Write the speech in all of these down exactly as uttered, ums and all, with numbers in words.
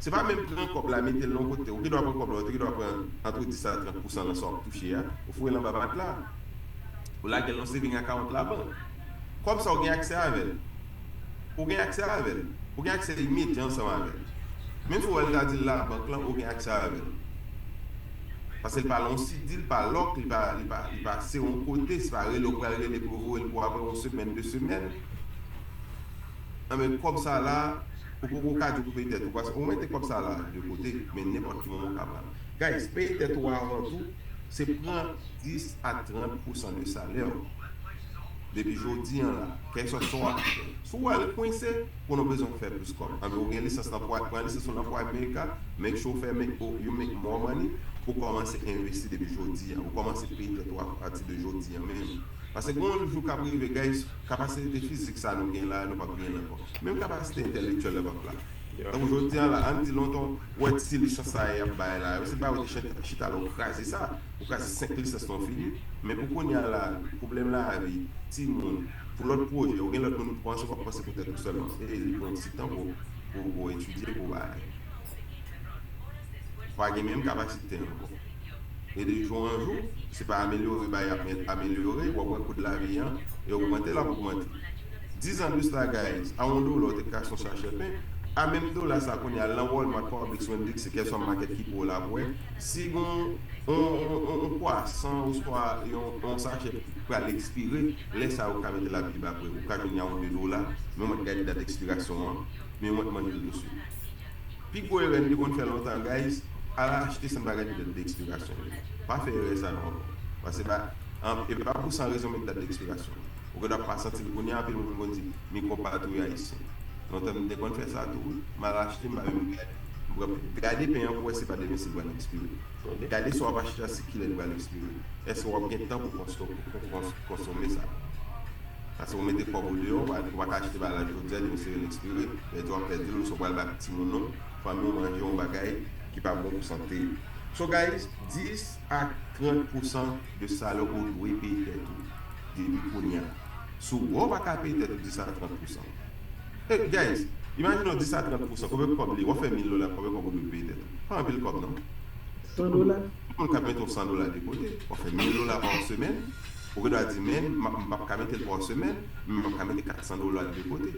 Se pa menm pran kòb la, mete l yon kote. Ou gen dwa pran kòb la, ou te gen dwa pran ant dis a trant pousan nan sa w ap touche a, ou foure l anba matla. Ou lage l nan saving account labank. Kòb sa, ou gen aksè avè l. Ou gen aksè avè l. Ou gen aksè imedya ansanm avè l. Menm si w wè l ta di l labank lan, ou gen aksè avè l. Paske l pa lan yon CD, li pa lòk, li pa, li pa, li pa se yon kote, se pa rele ou pral rele pou yo voye l pou apre yon semèn, de semèn. Anben, kòb sa la, ou poko ka di ou peye tèt ou. Paske ou mete kòb sa la de kote, men nenpòt ki moman ou ka pran l. Guys, peye tèt ou avan tou, se pran dis a trant pousan de salè w. Depi jodi an la, kèlkeswa sa w ap fè. Si w wè l kwense, konnen w bezwen fè plis kòb. Anben, ou gen lisans nan Prime, pran lisans ou nan Prime America, make sure w fè make, you make more money, pou w kòmanse envesti depi jodi an. Ou kòmanse peye tèt ou apati de jodi an menm. Paske gen yon jou k ap rive, guys, kapasite fizik sa nou gen la, nou p ap gen l ankò. Menm kapasite entèlektyèl la p ap la. Tankou jodi an la, ann di lontan, ou wè ti lisans sa y ap bay la, yo se pa yo te chita, chita la, ou kraze sa, ou kraze senk lisans lan fini. Men pou kounye a la, pwoblèm lavi, timoun, pou lòt pwojè, ou gen lòt moun ou panse, ou p ap panse pou tèt ou sèlman. E li pran ti tan pou, pou, pou etidye, pou bagay. Ou pa gen menm kapasite ankò. E de jou an jou, se pa amelyore bagay ap amelyore, w ap wè kou de lavi an e ogmante, l ap ogmante. Dizan de sa, guys, a yon dola, ou te ka achte yon sachè pen. A menm dola sa, kounye a, al nan Walmart, Publix, Winn-Dixie, kèlkeswa makèt ki pi wo la, pou wè si gen yon, yon, yon, yon, yon kwasan oswa yon, yon sachè pral ekspire, lè sa a, ou ka mete l ap viv apre. Ou ka jwenn li a yon de dola, men w mèt gade dat ekspirasyon an, men w mèt manje l tousuit. Pi gwo erè m te konn fè lontan, guys, al achte san pa gade dat de ekspirasyon yo. Pa fè erè sa non ankò. Paske pa, an, e pa pou san rezon met dat de ekspirasyon. Ou gen dwa pa santi l kounye a, anpil moun konn di, mikwòb pa touye ayisyen. Lontan m te konn fè sa tou, wi. M al achte, m pa menm gade. M pran, gade pen an pou wè si pa demen si l pral ekspire. Gade sa w ap achte a, si kilè l pral ekspire. Èske w ap gen tan pou konso-, pou kons-, konsome sa? Paske ou mete kòb ou deyò, ou pa, ou pa ka achte bagay la jodi a, demen se l ekspire. Pèdi w ap pèdi l, ou swa pral ba timoun ou, fanmi w manje yon bagay ki pa bon pou sante yo. So guys, dis a trant pousan de salè ou dwe peye tèt ou depi kounye a. Si w wè w pa ka peye tèt ou dis a trant pousan. Hey, guys, imajine w dis a trant pousan, konbyen kòb li ye? W ap fè mil dola, konbyen kòb ou dwe peye tèt ou? Pa anpil kòb, non. San dola. Yon moun k ap mete yon san dola de kote, w ap fè mil dola pa semèn. Ou gen dwa di, men, m ap, m p ap ka mete l pa semèn, men m ap ka mete kat san dola de kote.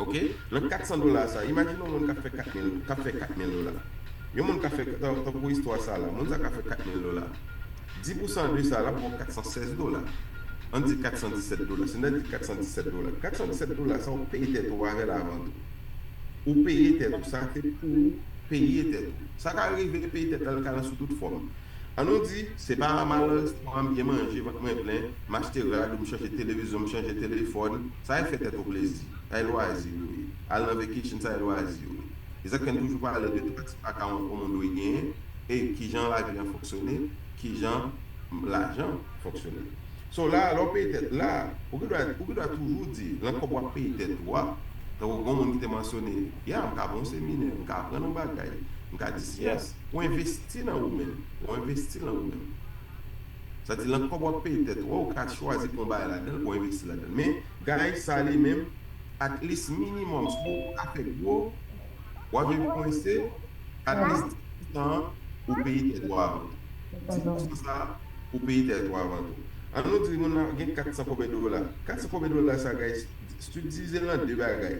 Oke? Nan kat san dola sa, imajine yon moun k ap fè kat mil, k ap fè kat mil dola. Yon moun k ap fè, tan, tankou istwa sa la, moun sa k ap fè kat mil dola. Dis pousan de sa, l ap ba w kat san sèz dola. Ann di kat san disèt dola. Si n ta di kat san disèt dola, kat san disèt dola sa, ou peye tèt ou avè l avan tou. Ou peye tèt ou, sa se pou ou peye tèt ou. Sa ka rive peye tèt la, l ka nan sou tout fòm. Ann nou di, se pa malerezman m byen manje, vant mwen plen, m achte rad, m chanje televizyon, m chanje telefòn, sa e fè tèt ou plezi, sa e lwazi yo ye. Al nan vacation, sa e lwazi yo ye. E sa k fè n toujou pale de twa ti akawont yon moun dwe genyen, e kijan lavi an fonksyone, kijan lajan fonksyone. So la, lè w peye tèt la, ou gen dwa, ou gen dwa toujou di, nan kòb w ap peye tèt ou a, tankou gen yon moun ki te mansyone, ya, m ka ba w seminè, m ka aprann yon bagay, m ka di yes, ou envesti nan ou menm, ou envesti nan ou menm. Sa di, nan kòb w ap peye tèt ou a, ou ka chwazi pran yon bagay ladan l, ou envesti ladan l. Men, guys, sa li menm, at least minimum, si w afè gwo, w ap vin kwense, at least dis pousan ou peye tèt ou avan tou. Dis pousan sa, ou peye tèt ou avan tou. Ann nou di moun nan gen kat san konbyen dola. Kat san konbyen dola sa, guys, sibdivize l an de bagay.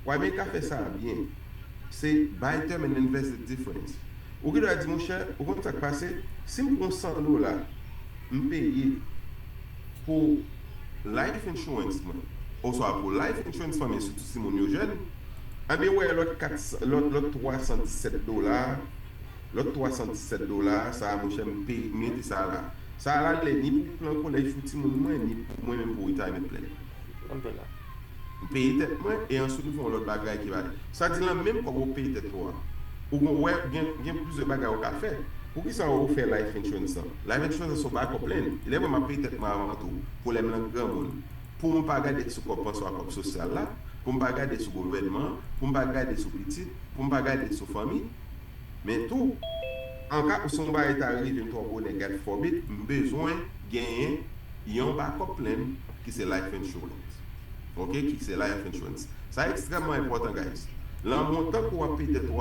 W ap ka fè sa byen. Se buy term and invest the difference. Ou gen dwa di, monchè, ou konn sa k pase? Si m pran san dola, m peye pou life insurance mwen, oswa pou life insurance fanmi, sitou si moun yo jèn, anben, wè lòt kat, lòt, lòt twa san disèt dola, lòt twa san disèt dola, sa a, monchè, m peye, m mete sa la. Sa a la, lè ni pou plan kolèj pou timoun mwen, ni pou mwen menm pou retirement plan. Ann fè la. M peye tèt mwen, e answit m fè yon lòt bagay ki valè. Sa di, nan menm kòb ou peye tèt ou a, ou gon, wè, gen, gen plizyè bagay ou ka fè. Poukisa ou fè life insurance lan? Life insurance lan se yon backup plan. E lè mwen m ap peye tèt mwen avan tou, pou lè m nan granmoun, pou m pa gade sou kòb pansyon ak kòb sosyal la, pou m pa gade sou gouvènman an, pou m pa gade sou pitit, pou m pa gade sou fanmi. Men tou, an ka si yon bagay ta rive m twò bonè, God forbid, m bezwen genyen yon backup plan ki se life insurance. Oke, ki se life insurance. Sa ekstrèmman enpòtan, guys. Lanmou tankou w ap pete twa.